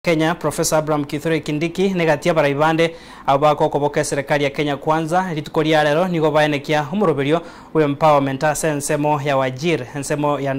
Kenya Professor Abraham Kithure Kindiki negatia baraibande abako koboka serikali ya Kenya Kwanza rituko ria rero nigo baenekia umuroberio we empowerment ase ensemo ya Wajir ensemo ya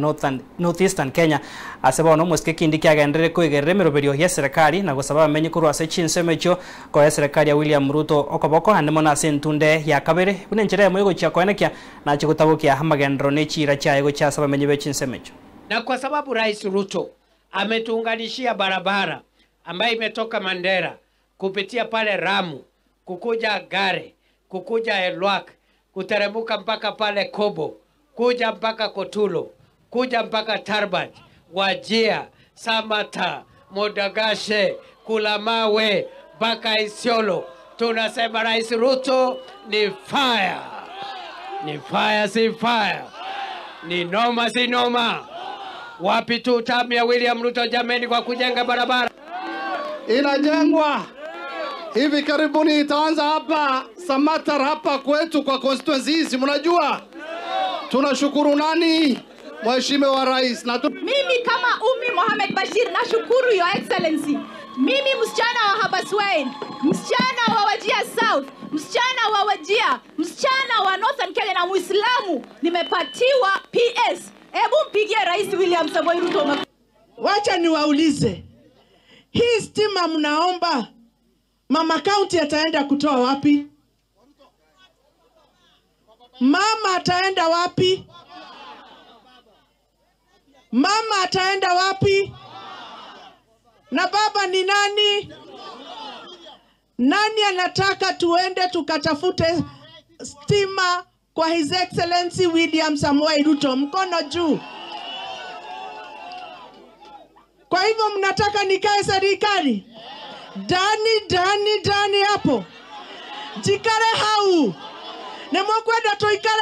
Northeastern Kenya ase bono mosike Kindiki agendere koigerere emiroberio ya serikali na gosaba bamenye korwa ase chinsemo echio koa serikali ya William Ruto okoboko ande mono ase entunde ya kabere buna enchera emo egochia koenekia nachi gotabokia amagendero ne chira chiaye gochia ase bamenye be chinsemo echio. Na kwa sababu Rais Ruto ametuunganishia barabara ambayo imetoka Mandera kupitia pale Ramu, kukuja Gare, kukuja Elwak, kuteremuka mpaka pale Kobo, kuja mpaka Kotulo, kuja mpaka Tarbat, Wajia, Samata, Modagashe, Kulamawe, mpaka Isiolo. Tunasema Rais Ruto ni fire. Ni fire si fire. Ni noma si noma. Wapi tu tamu ya William Ruto jameni kwa kujenga barabara. Inajengwa hivi karibuni, itaanza hapa Samatar hapa kwetu kwa constituency hizi. Mnajua tunashukuru nani? Mheshimiwa Rais. Na mimi kama Umi Mohamed Bashir nashukuru Your Excellency. Mimi msichana wa Habaswein, msichana wa Wajia South, msichana wa Wajia, msichana wa Northern Kenya na Muislamu, nimepatiwa PS. Hebu mpigie Rais William Samoei Ruto. Wacha niwaulize, hii stima mnaomba mama county ataenda kutoa wapi? Mama ataenda wapi? Mama ataenda wapi? Na baba ni nani? Nani anataka tuende tukatafute stima kwa His Excellency William Samoei Ruto? Mkono juu. Kwa hivyo mnataka nikae serikali? Dani, dani, dani hapo. Jikare hau. Nemwokwenda tuikare